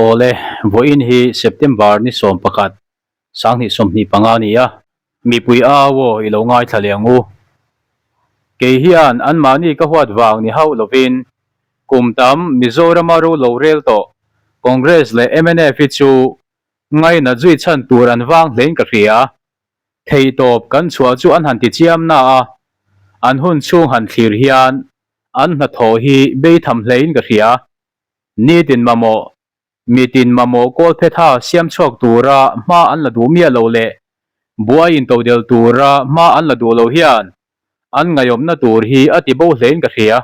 Awle, vawiin hi September ni 11, 2025 a ni a. Mipui au aw i lo ngaithla leh ang u. Kei hian anmahni ka huat vang ni hauh lovin kum tam Mizorama ro lo rel tawh Congress leh mnf hi chu ngainat zui chhan tur an vang hlein ka hria. Theihtawp kan chhuah chu an han ti chiam na a, an hun chhung han thlir hian an hnathawh hi beitham hlein ka hria. Nitin mamawh, mitin mamawh kawlphetha siam chhuak tura hma an la duh miah lo leh buai intodel tura hma an la duh lo hian an ngaihawmna tur hi a ti bo hlein ka hria.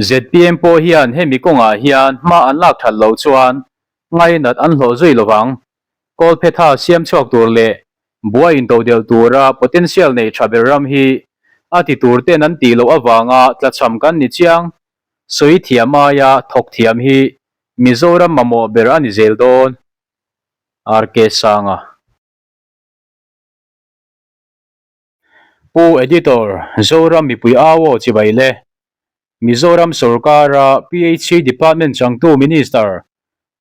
Zpm pawh hian hemi kawngah hian hma an lak that loh chuan ngainat an hlawh zui lovang. Kawlphetha siam chhuak tur leh buai intodelh tura potential nei tha ber ram hi a ti tur ten an tih loh avanga tlachham kan ni chiang. Sawi thiam aia thawk thiam hi Mizoram mamawh ber a ni zel dawn. RK Sanga. Pu Editor, Zoram mipui au aw chibai le. Mizoram sorkara PHC Department changtu Minister,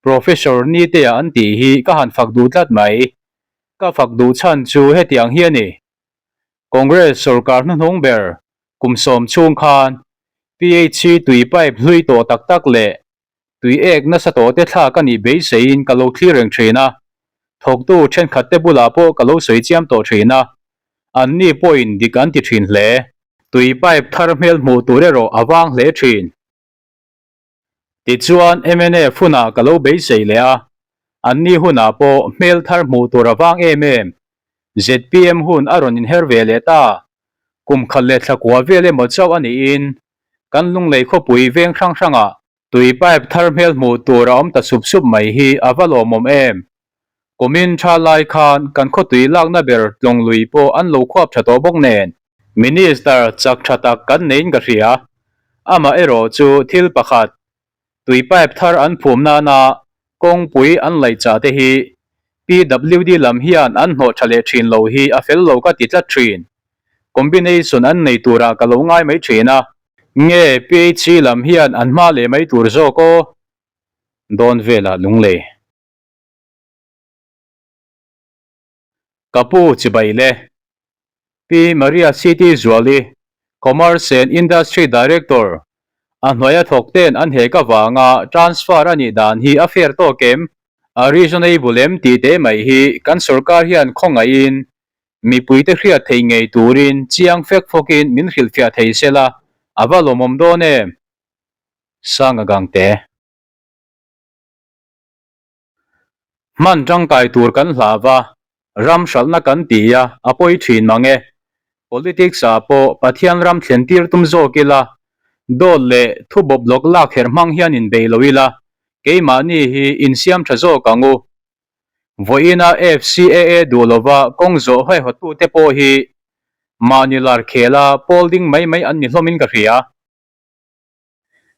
Professor Nitea an tih hi ka han fak duh tlat mai. Ka fak duh chhan chu hetiang hi a ni. Congress sorkar hnuhnung ber kum sawm chhung khan PHC tui pipe hlui tawh tak tak leh Tui ek nasa tawh te thlak a nih beiseiin ka lo thlir reng thin a, thawktu thenkhat te bulah pawh ka lo sawi chiam tawh thin a, anni pawhin dik an ti thin hle. Tui pipe thar hmel hmuh tur erawh a vang hle thin. Tichuan mnf hunah ka lo beisei leh a, anni hunah pawh hmel thar hmuh tur a vang em em. Zpm hun a rawn inher ve leh ta, kum khat leh thla kua vel emaw chauh a niin kan lunglei khawpui veng hrang hrangah Tui pipe thar hmel hmuh tur a awm ta sup sup mai hi a va lawmawm em? Kumin tha lai khan kan khawtui lakna ber tlawng lui pawh an lo khuap tha tawh bawk nen. Minister chak tha tak kan neiin ka hria. Amah erawh chu thil pakhat, tui pipe thar an phum nana kawngpui an laih chah te hi PWD lam hian an hnawh tha leh thin lo hi a fel lo ka ti tlat thin. Combination an nei turah ka lo ngai mai thin a. Nge PHC lam hian an hma leh mai tur zawk aw? Dawn velah lunglei. Ka pu chibai le. Pi Maria City Zuali, Commerce and Industry Director, a hnuaia thawk ten an hek avanga transfer a nih dan hi a fair tawk em? A reasonable em tih te mai hi kan sorkar hian khawngaihin Mipuite hriat thei ngei turin chiang fek fawkin min hrilhfiah thei sela a va lawmawm dawn em? Sanga Gangte. Hman tangkai tur kan hlah va, ram hralhna kan ti a, a pawi thin mang e. Politics ah pawh Pathian ram thlen tir tum zawk ila, dawt leh thu bawp lawk lak herh hmang hian inbei lo ila, keimahni hi insiam tha zawk ang u. Vawiina FCAA duh lova kawng zawh haihawttute pawh hi mahni lar khela pawl ding mai mai an ni hlawmin ka hria.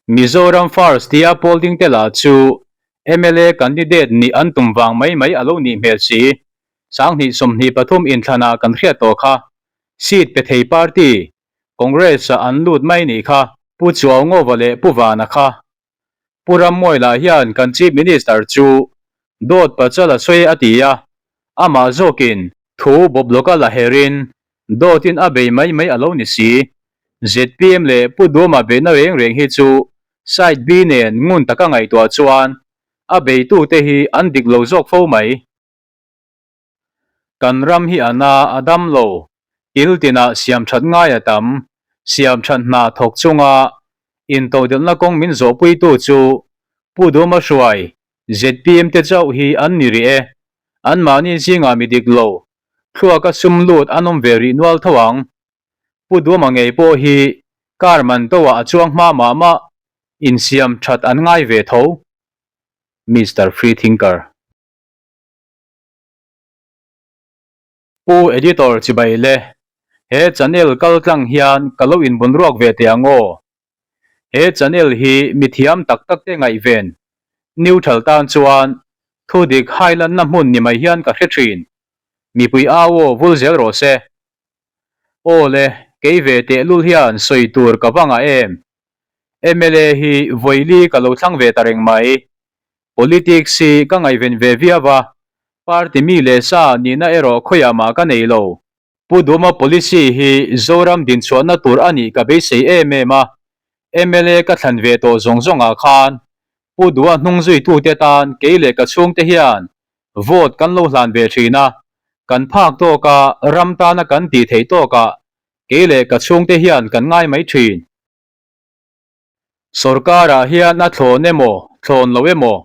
Mizoram First tia pawl ding te lah chu mla candidate nih an tum vang mai mai a lo nih hmel si. 2023 inthlanah kan hriat tawh kha. Seat pe thei party, Congress-ah an lut mai nih kha. Pu Chuaungova leh Pu Vana kha Pu Rammuaila hian kan Chief Minister chu dawt pachal a sawi a ti a, amah zawkin thu bawp lawka la herin dawtin a bei mai mai a lo ni si. Zpm leh Pu Duama beihna reng reng hi chu side B nen ngun taka ngaihtuah chuan a beitute hi an dik lo zawk fo mai. Kan ram hi a na a dam lo, kil tinah siam that ngai a tam, siam that hna thawk chunga intodelhna kawng min zawhpuitu chu Pu Duma Hruai, zpm te chauh hi an ni rih e. Anmahni zingah mi dik lo, thluaka sum lut an awm ve rih nual tho ang. Pu Duma ngei pawh hi car man toah a chuang hma mah mah, insiam that an ngai ve tho. Mister Freethinker. Pu Editor chibai le, he channel kal tlang hian ka lo inbun ruak ve teh ang aw. He channel hi mi thiam tak tak te ngaihven, neutral tan chuan thu dik hailanna hmun ni mai hian ka hre thin. Mipui au aw vul zel rawh se. Aw le, kei ve tehlul hian sawi tur ka va ngah em. Mla hi vawili ka lo thlang ve ta reng mai. Politics hi ka ngaihven ve viau a, party mi leh sa nihna erawh khawiah mah ka nei lo. Pu Duma policy hi Zoram dinchhuahna tur a nih ka beisei em em a, mla ka thlan ve tawh zawng zawngah khan Pu Dua hnung zuitute tan kei leh ka chhungte hian vote kan lo hlan ve thin a, kan phak tawka ram tana kan tih theih tawkah kei leh ka chhungte hian kan ngai mai thin. Sorkarah hian a thlawn emaw, thlawn lo emaw,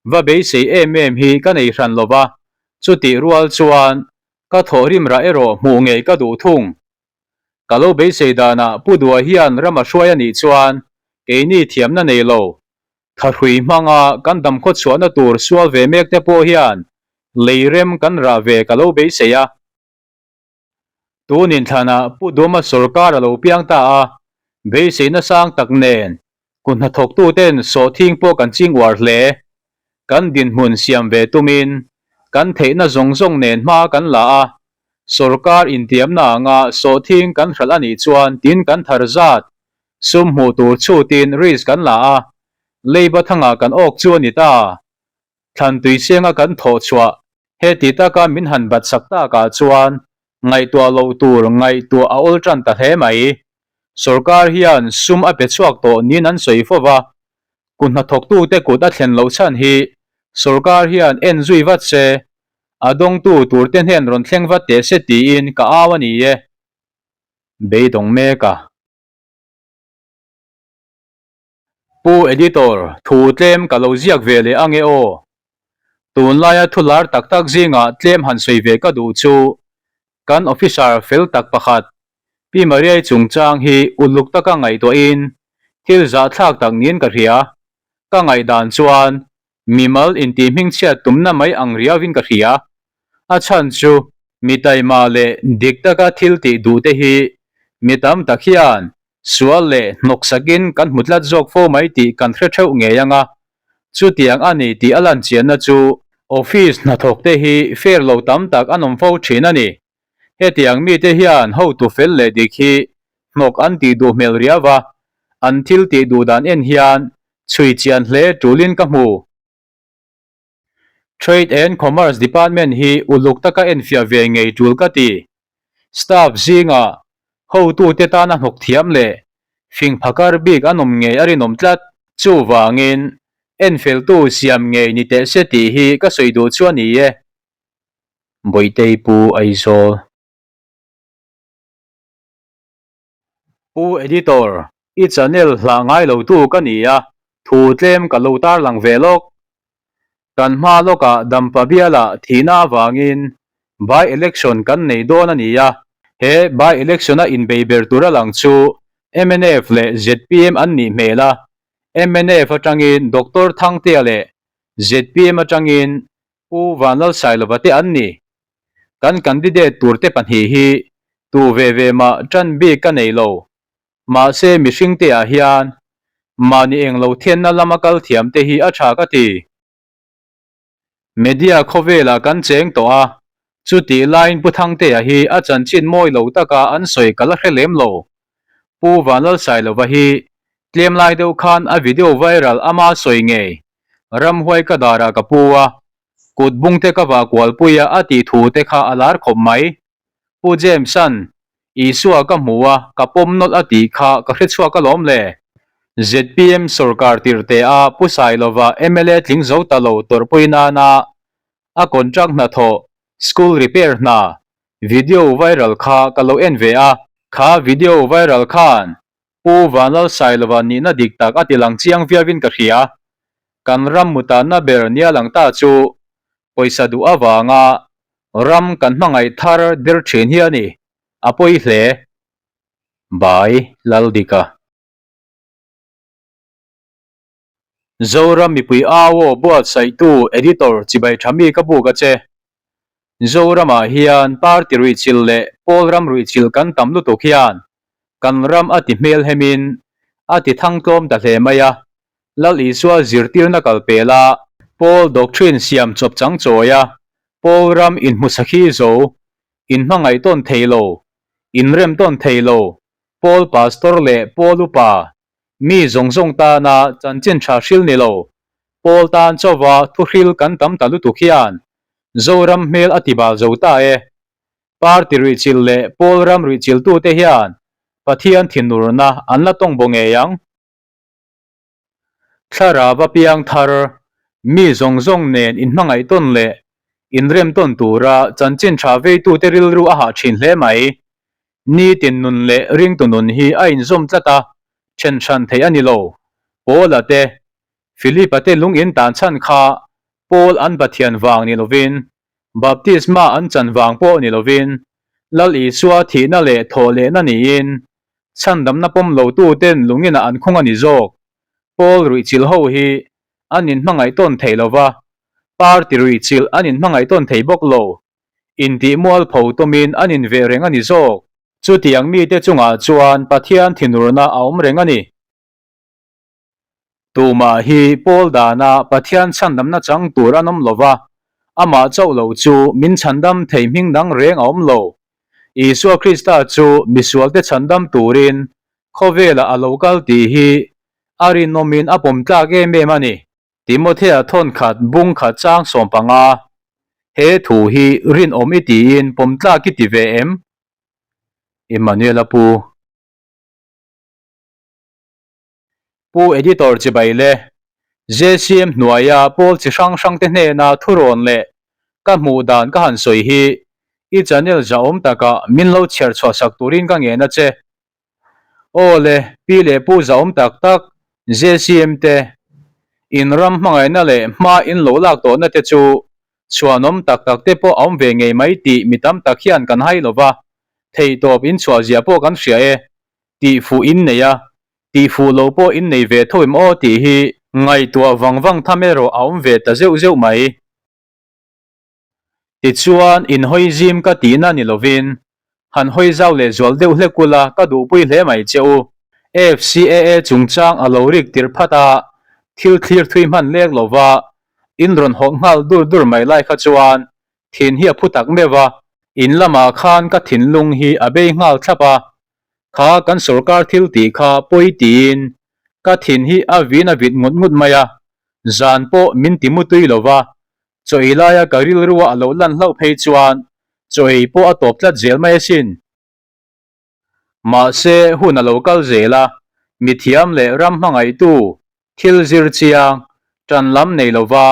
va beisei em em hi ka nei hran lo va, chutih rual chuan ka thawhrim rah erawh hmuh ngei ka duh thung. Ka lo beisei danah Pu Dua hian ram a hruai a nih chuan keini thiamna nei lo, thahrui hmanga kan damkhaw chhuahna tur sual ve mek te pawh hian lei rem kan rah ve ka lo beisei a. Tun inthlanah Pu Duma sorkar a lo piang ta a, beiseina sang tak nen kut hnathawktuten sawhthing pawh kan ching uar hle. Kan dinhmun siam ve tumin kan theihna zawng zawng nen hma kan la a, sorkar intiamna anga sawhthing kan hralh a nih chuan tin kan thar zat sum hmuh tur chhutin risk kan la a, leiba thangah kan awk chu a ni ta. Thlan tui sianga kan thawh chhuah Heti taka min han bat sak takah chuan ngaihtuah loh tur ngaihtuah a awl tan ta hle mai. Sorkar hian sum a pe chhuak tawh niin an sawi fo va, kut hnathawktute kut a thlen loh chhan hi sorkar hian en zui vat se, a dawngtu turte hnen rawn thleng vat teh se tiin ka au a ni e. Beidawng mek a. Pu Editor, thu tlem ka lo ziak ve leh ange aw. Tunlaia thu lar tak tak zingah tlem han sawi ve ka duh chu kan officer fel tak pakhat Pi Mariai chungchang hi uluk taka ngaihtuahin thil zahthlak tak niin ka hria. Ka ngaihdan chuan mimal intihhmingchhiat tumna mai ang riauin ka hria. A chhan chu mi taima leh dik taka thil tih duh te hi mi tam tak hian sual leh hnawksakin kan hmu tlat zawk fo mai tih kan hre theuh ngei ang a. Chutiang a ni tih a lan chianna chu office hnathawk te hi fair lo tam tak an awm fo thin a ni. Hetiang mite hian hotu fel leh dik hi hnawk an tih duh hmel riau a, an thil tih duh dan en hian chhui chian hle tulin ka hmu. Trade and Commerce Department hi uluk taka enfiah ve ngei tul ka ti. Staff zingah hotute tana hnawk thiam leh fing phakar bik an awm ngei a rinawm tlat. Chuvangin, enfeltu siam ngei ni teh se tih hi ka sawi duh chu a ni e. Bawihtei Pu Aizawl. Pu Editor, i channel hlah ngai lo tu ka ni a, thu tlem ka lo tarlang ve lawk. Kan hma lawkah Dampa bialah thihna avangin by election kan nei dawn a ni a, he by election a inbei ber tur a lang chu mnf leh zpm an nih hmel a, mnf atangin Doctor Thangtea leh zpm atangin Pu Vanlalsailova te an ni. Kan candidate turte pahnih hi tu ve ve mah tan bik ka nei lo. Mahse mihring te ah hian mahni eng lo thianna lama kal thiam te hi a tha ka ti. Media khawvelah kan cheng tawh a, chutih laiin Pu Thangtea hi a chanchin mawi lo taka an sawi ka la hre lem lo. Pu Vanlalsailova hi tlem lai deuh khan a video viral ama sawi ngei ramhuai ka darah ka pu a, Kut bung te ka vah kualpui a a tih thu te kha a lar khawp mai. Pu James-a'n Isua ka hmu a, ka pawm nawlh a tih kha ka hre chhuak alawm le. Zpm sorkar tirh te a Pu Sailova mla tling zo ta lo tawrhpui nana a contract hnathawh, school repair hna, video viral kha ka lo en ve a. Kha video viral khan Pu Vanlalsailova nihna dik tak a ti lang chiang viauin ka hria. Kan ram mutanna ber nia lang ta chu pawisa duh avanga ram kan hmangaih thar der thin hi a ni. A pawi hle. By Laldika. Zoram mipui au aw buatsaihtu Editor chibai tha mi ka buk a che. Zoramah hian party ruihchilh leh pawl ram ruihchilh kan tam lutuk hian kan ram a ti hmel hemin a ti thang tlawm ta hle mai a, Lal Isua zirtirna kal pel a, pawl doctrine siam chawp chang chawi a, pawl ram inhmusakhi zo, inhmangaih tawn thei lo, inrem tawn thei lo, pawl pastor leh pawl upa Mi zawng zawng tana chanchin tha hril ni lo. Pawl tan chauva thuhril kan tam ta lutuk hian Zoram hmel a tibal zo ta e. Party ruihchilh leh pawl ram ruihchilhtute hian Pathian thinurna an la tawng baw ngei ang. Thlarau a piang thar, mi zawng zawng nen inhmangaih tawn leh inrem tawn tura chanchin tha veitute rilru a hah thin hle mai. Nitin nun leh ringtu nun hi a inzawm tlat a, then hran theih a ni lo. Paula te, Philipa te lung in tan chhan kha Paul an Pathian vang ni lovin, Baptisma an chan vang pawh ni lovin, Lal Isua thihna leh thawh lehna niin, Chhandamna pawm lotuten lungina an khung a ni zawk. Paul ruihchilh ho hi an inhmangaih tawn thei lo va, party ruihchilh an inhmangaih tawn thei bawk lo. Intih mualpho tawmin an inveh reng a ni zawk. Chutiang mite chungah chuan Pathian thinurna a awm reng a ni. Tumah hi Paul dana Pathian chhandamna chang tur an awm lo va, amah chauh lo chu min chhandam thei hming dang reng a awm lo. Isua Krista chu misualte chhandam turin khawvelah a lo kal tih hi a rinawmin a pawm tlak em em a ni. Timothea thawnkhat bung khat chang 15, He thu hi rinawm i tiin pawm tlak i ti ve em? Emmanuel-a pu. Pu Editor chibai le JCM hnuaia pawl chi hrang hrang te hnena thurawn leh ka hmuh dan ka han sawi hi i channel zahawm takah min lo chhiar chhuah sak turin ka ngen a che. Aw le, pi leh pu zahawm tak tak JCM te in ram hmangaihna leh hma in lo lak tawhna te chu chhuanawm tak tak te pawh a awm ve ngei mai tih mi tam tak hian kan hai lova, theihtawp in chhuah zia pawh kan hria e. Tih fuh in nei a, tih fuh lo pawh in nei ve tho em aw tih hi ngaihtuah vang vang tham erawh a awm ve ta zeuh zeuh mai. Tichuan, in hawi zim ka tihna ni lovin, han hawi zau leh zual deuh hlek ula ka duhpui hle mai che u. FCAA chungchang a lo rik tir phat a, thil thlir thui hman lek lova in rawn hawk nghal dur dur mai lai kha chuan thin hi a phu tak meuh a, in lamah khan ka thinlung hi a bei nghal thlap a, Kha kan sorkar thil tih kha pawi tiin ka thin hi a vin a vit ngut ngut mai a, zan pawh min ti mutui lo va, chaw ei laia ka rilrua a lo lan hlauh phei chuan chaw ei pawh a tawp tlat zel mai asin. Mahse hun a lo kal zel a, mithiam leh ram hmangaihtu thil zir chiang, tan lam nei lova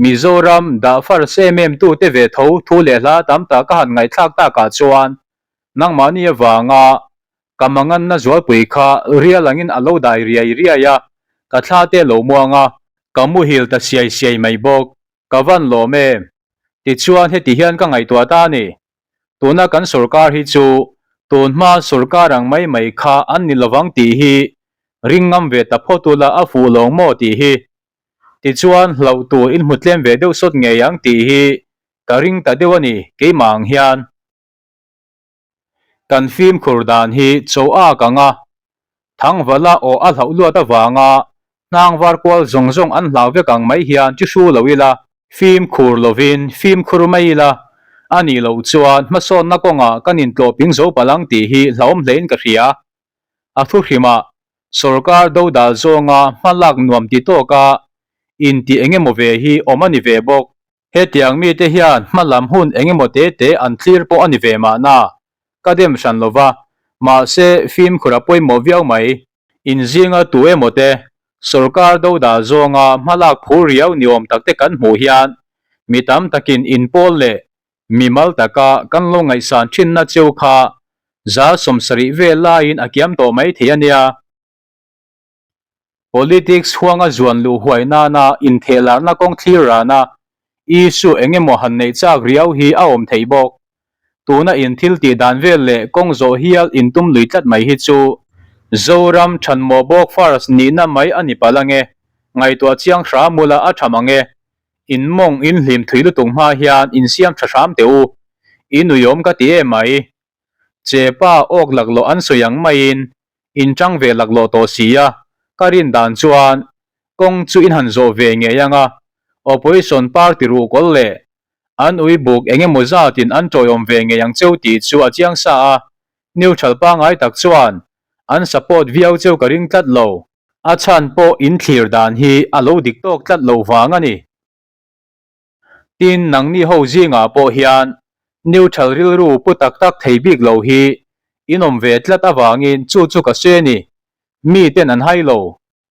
Mizoram dah fars em em tute ve tho thu leh hla tam tak ka han ngaihthlak takah chuan nangmahni avanga ka manganna zualpui kha rial angin a lo dai riai riai a, ka thla te lo muang a, ka muhil ta siai siai mai bawk, ka van lawm em? Tichuan heti hian ka ngaihtuah ta a ni. Tuna kan sorkar hi chu tun hma sorkar ang mai mai kha an ni lovang tih hi ring ngam ve ta phawt ula a fuh lawng maw tih hi. Tichuan hlauh tur in hmu tlem ve deuh sawt ngei ang tih hi ka ring ta deuh a ni keimah ang hian. Kan fimkhur dan hi cho ak ang a, Thangvala aw a hlauh luat avanga hnang var kual zawng zawng an hlau vek ang mai hian chi hru lo ila, fimkhur lovin fimkhur mai ila, a nih loh chuan hmasawnna kawngah kan intlawhping zo palh ang tih hi hlauhawm hlein ka hria. A thuhrimah sorkar dodal zawnga hmalak nuam ti tawka intih engemaw ve hi awm a ni ve bawk. Hetiang mite hian hma lam hun engemaw te te an thlir pawh a ni ve mahna, ka dem hran lo va, mahse fimkhur a pawimawh viau mai. Inzinga tu emaw te sorkar dodal zawnga hmalak phur riau ni awm tak te kan hmuh hian mi tam takin inpawl leh mimal taka kan lo ngaihsan thinna cheu kha 70% vel laiin a kiam tawh mai thei a nia. Politics huanga zuan luh huai nana inthehlarna kawng thlir rana issue eng emaw han neih chak riau hi a awm thei bawk. Tuna in thil tih dan vel leh kawng zawh hial in tum lui tlat mai hi chu Zoram thanmawh bawk first nihna mai a ni palh ange, ngaihtuah chiang hram ula a tha mang e. In mawng in hlim thui lutuk hma hian in siam tha hram teh u. I nuiawm ka ti em mai. Chepa awk laklawh an sawi ang maiin in tang ve laklawh tawh si a, ka rin dan chuan kawng chu in han zawh ve ngei ang a, opposition party ruhkawl leh an ui buk eng emaw zatin an tawiawm ve ngei ang cheu tih chu a chiang sa a, neutral pangngai tak chuan an support viau cheu ka ring tlat lo. A chhan pawh in thlir dan hi a lo dik tawk tlat lo vang a ni. Tin, nangni ho zingah pawh hian neutral rilru pu tak tak thei bik lo hi in awm ve tlat avangin chu chu ka sawi a ni. Miten an hai lo.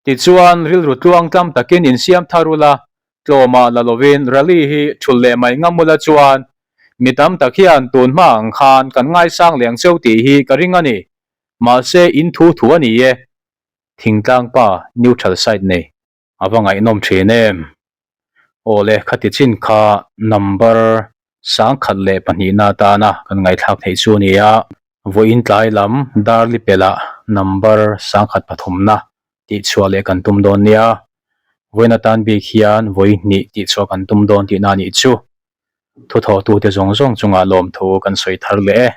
Tichuan, rilru tluangtlam takin insiam thar ula, tlawmah la lovin rally hi thul leh mai ngam ula chuan mi tam tak hian tun hma ang khan kan ngaisang leng cheu tih hi ka ring a ni. Mahse, in thu thu a ni e. Thingtlang pa neutral side nei. A va ngaihnawm thin em? Aw le, khati chin kha number 1002 na atana kan ngaihthlak theih chu a ni a. Vawiin tlai lam Darli pelah number 1003 na tihchhuah leh kan tum dawn nia. Vawiin atan bik hian vawi hnih tihchhuah kan tum dawn tihna a nih chu. Thuthawhtute zawng zawng chungah lawmthu kan sawi thar leh e.